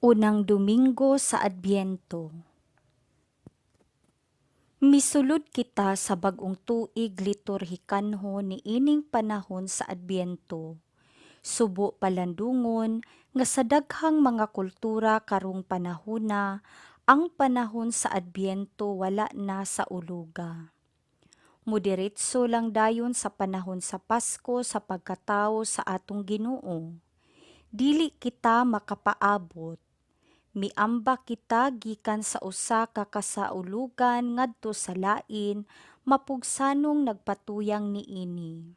Unang Domingo sa Adbyento. Misulod kita sa bag-ong tuig liturhikanhon niining panahon sa Adbyento. Subo palandungon nga sa daghang mga kultura karong panahona, ang panahon sa Adbyento wala na sa uluga. Mudiretso lang dayon sa panahon sa Pasko sa pagkatawo sa atong Ginoo. Dili kita makapaabot. Miambak kita gikan sa usa ka kasaulugan ngadto sa lain, mapugsanong nagpatuyang niini.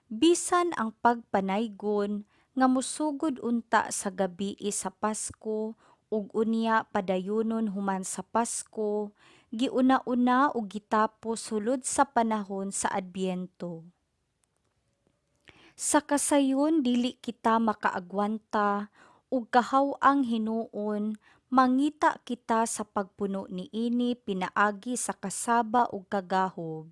Bisan ang pagpanaygon nga mosugod unta sa gabii sa Pasko ug unya padayonon human sa Pasko, giuna-una ug gitapos sulod sa panahon sa Adbyento. Sa kasayon dili kita makaagwanta ug kahaw-ang hinuon mangita kita sa pagpuno niini pinaagi sa kasaba ug kagahob.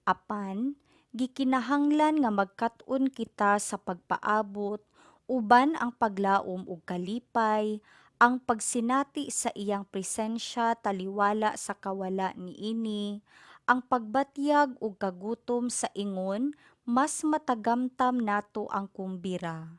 Apan gikinahanglan nga magkat-on kita sa pagpaabot uban ang paglaom ug kalipay, ang pagsinati sa iyang presensya taliwala sa kawala niini, ang pagbatyag ug kagutom sa ingon mas matagamtam nato ang kumbira.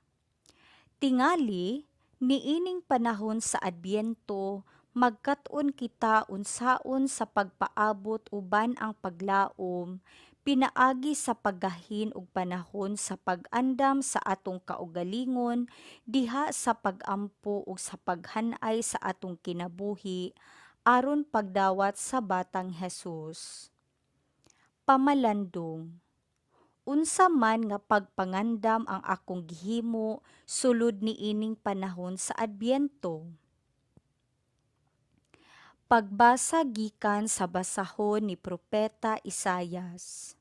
Tingali, niining panahon sa Adbyento, magkat-on kita unsaon sa pagpaabot uban ang paglaom, pinaagi sa paggahin og panahon sa pag-andam sa atong kaugalingon diha sa pag-ampo ug sa paghan-ay sa atong kinabuhi aron pagdawat sa batang Jesus. Pamalandong. Unsa man nga pagpangandam ang akong gihimo sulod niining panahon sa Adbyento? Pagbasa gikan sa basahon ni Propeta Isayas.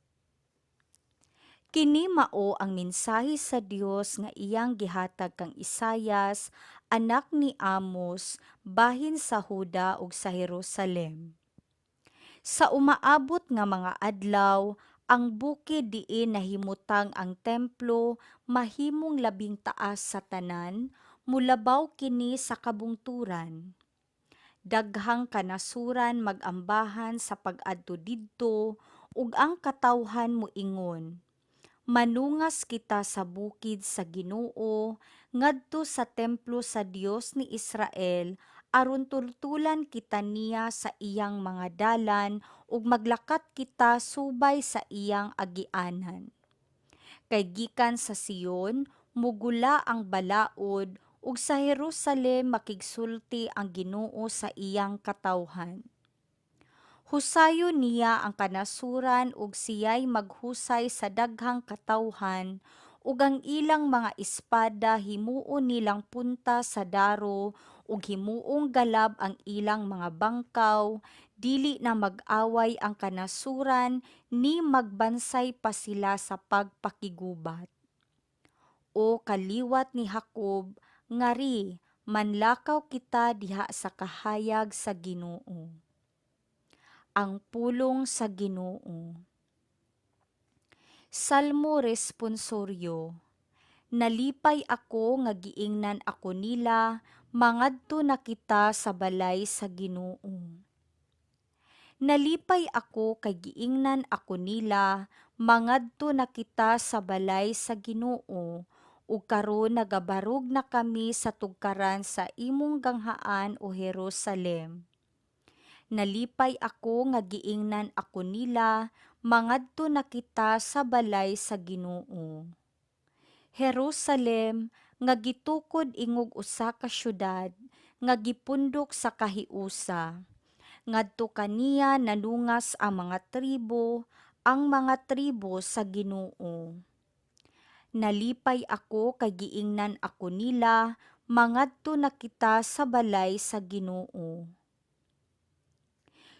Kini mao ang mensahe sa Dios nga iyang gihatag kang Isayas, anak ni Amos, bahin sa Huda ug sa Jerusalem. Sa umaabot nga mga adlaw, ang bukid diin nahimutang ang templo mahimong labing taas sa tanan, mulabaw kini sa kabungturan. Daghang kanasuran mag-ambahan sa pag-adto didto ug ang katawhan moingon, "Manungas kita sa bukid sa Ginoo, ngadto sa templo sa Dios ni Israel, aron tultulan kita niya sa iyang mga dalan ug maglakat kita subay sa iyang agianan." Kay gikan sa Sion mugula ang balaod ug sa Jerusalem makigsulti ang Ginoo sa iyang katawhan. Husayon niya ang kanasuran ug siya'y maghusay sa daghang katawhan ug ang ilang mga espada himuon nilang punta sa daro ug himuong galab ang ilang mga bangkaw. Dili na mag-away ang kanasuran ni magbansay pa sila sa pagpakigubat. O kaliwat ni Jacob, ngari, manlakaw kita diha sa kahayag sa Ginoo. Ang pulong sa Ginoo. Salmo responsoryo. Nalipay ako nga giingnan ako nila, "Mangadto na kita sa balay sa Ginoo." Nalipay ako kay giingnan ako nila, "Mangadto na kita sa balay sa Ginoo," ug karon nagabarog na kami sa tugkaran sa imong ganghaan, o Jerusalem. Nalipay ako nga giingnan ako nila, "Mangadto na kita sa balay sa Ginoo." Jerusalem, nga gitukod ingog usa ka syudad nga gipundok sa kahiusa. Ngadto kaniya nanungas ang mga tribo, ang mga tribo sa Ginoo. Nalipay ako kay giingnan ako nila, "Mangadto na kita sa balay sa Ginoo."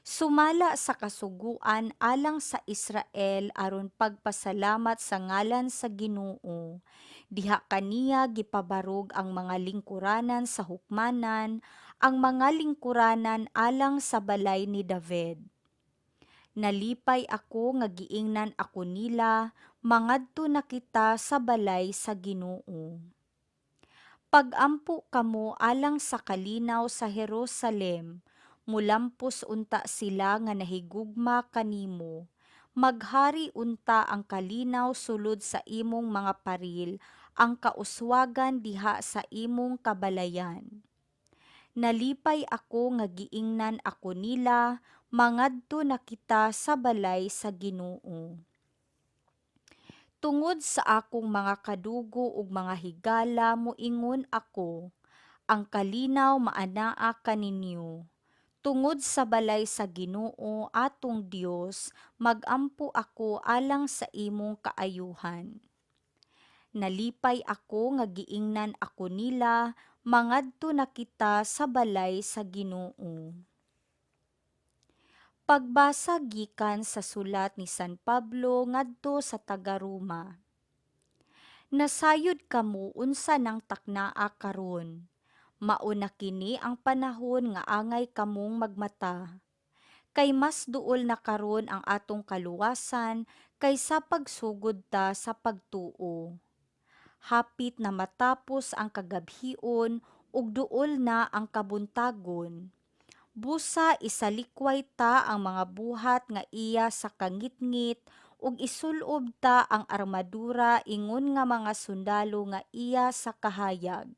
Sumala sa kasuguan alang sa Israel aron pagpasalamat sa ngalan sa Ginoo. Diha kaniya gipabarog ang mga lingkuranan sa hukmanan, ang mga lingkuranan alang sa balay ni David. Nalipay ako nga giingnan ako nila, "Mangadto na kita sa balay sa Ginoo." Pag-ampo kamo alang sa kalinaw sa Jerusalem, mulampos unta sila nga nahigugma kanimo. Maghari unta ang kalinaw sulod sa imong mga paril, ang kauswagan diha sa imong kabalayan. Nalipay ako nga giingnan ako nila, "Mangadto na kita sa balay sa Ginoo." Tungod sa akong mga kadugo ug mga higala moingon ako, "Ang kalinaw maanaa kaninyo." Tungod sa balay sa Ginoo atong Dios, mag-ampo ako alang sa imong kaayuhan. Nalipay ako nga giingnan ako nila, "Mangadto na kita sa balay sa Ginoo." Pagbasa gikan sa sulat ni San Pablo ngadto sa taga-Roma. Nasayod kamo unsa nang taknaa karon. Mao na kini ang panahon nga angay kamong magmata. Kay mas duol na karon ang atong kaluwasan kaysa pagsugod ta sa pagtuo. Hapit na matapos ang kagabhion ug duol na ang kabuntagon. Busa isalikway ta ang mga buhat nga iya sa kangitngit ug isulob ta ang armadura ingon nga mga sundalo nga iya sa kahayag.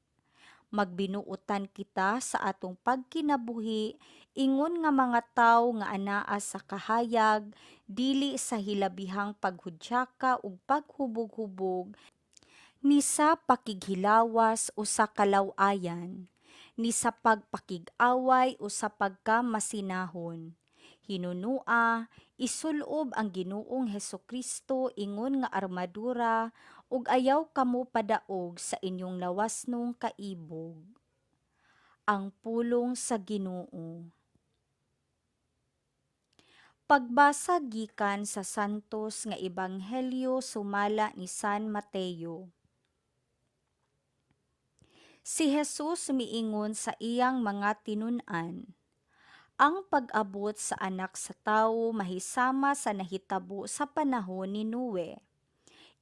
Magbinuotan kita sa atong pagkinabuhi ingon nga mga tawo nga anaa sa kahayag, dili sa hilabihang paghudyaka ug paghubog-hubog, ni sa pakighilawas o sa kalaw-ayan, ni sa pagpakig-away o sa pagkamasinahon. Hinunua, isulob ang Ginoong Hesukristo ingon nga armadura ug ayaw kamo padaog sa inyong lawasnong kaibog. Ang pulong sa Ginoo. Pagbasa gikan sa Santos nga Ebanghelyo sumala ni San Mateo. Si Jesus miingon sa iyang mga tinun-an, "Ang pag-abot sa Anak sa Tawo mahisama sa nahitabo sa panahon ni Noe.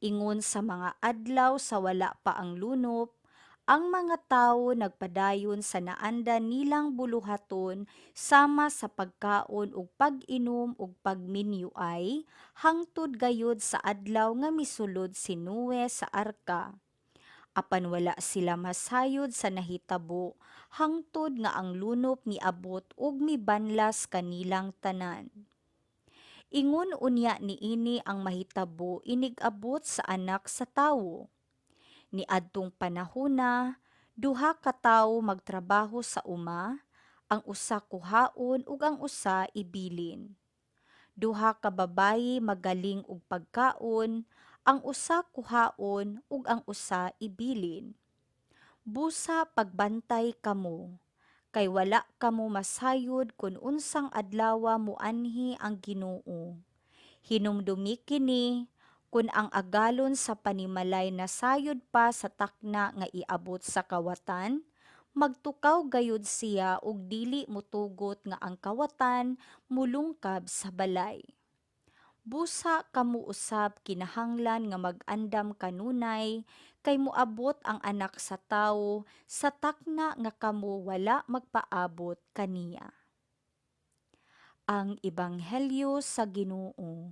Ingon sa mga adlaw sa wala pa ang lunop, ang mga tawo nagpadayon sa naandan nilang buluhaton sama sa pagkaon ug pag-inom ug pagminyuay hangtod gayud sa adlaw nga misulod si Noe sa arka. Apan wala sila masayod sa nahitabo hangtod nga ang lunop miabot ug mibanlas kanilang tanan. Ingon unya niini ang mahitabo inig-abot sa Anak sa Tawo. Niadtong panahona, duha ka tawo magtrabaho sa uma, ang usa kuhaon ug ang usa ibilin. Duha ka babayi magaling og pagkaon, ang usa kuhaon ug ang usa ibilin. Busa pagbantay kamo, kay wala kamo masayod kon unsang adlawa moanhi ang Ginoo. Hinumdumi kini, kon ang agalon sa panimalay nasayod pa sa takna nga iabot sa kawatan, magtukaw gayud siya ug dili motugot nga ang kawatan molungkab sa balay. Busa kamo usab kinahanglan nga mag-andam kanunay, kay moabot ang Anak sa Tawo sa takna nga kamo wala magpaabot kaniya." Ang Ebanghelyo sa Ginoo.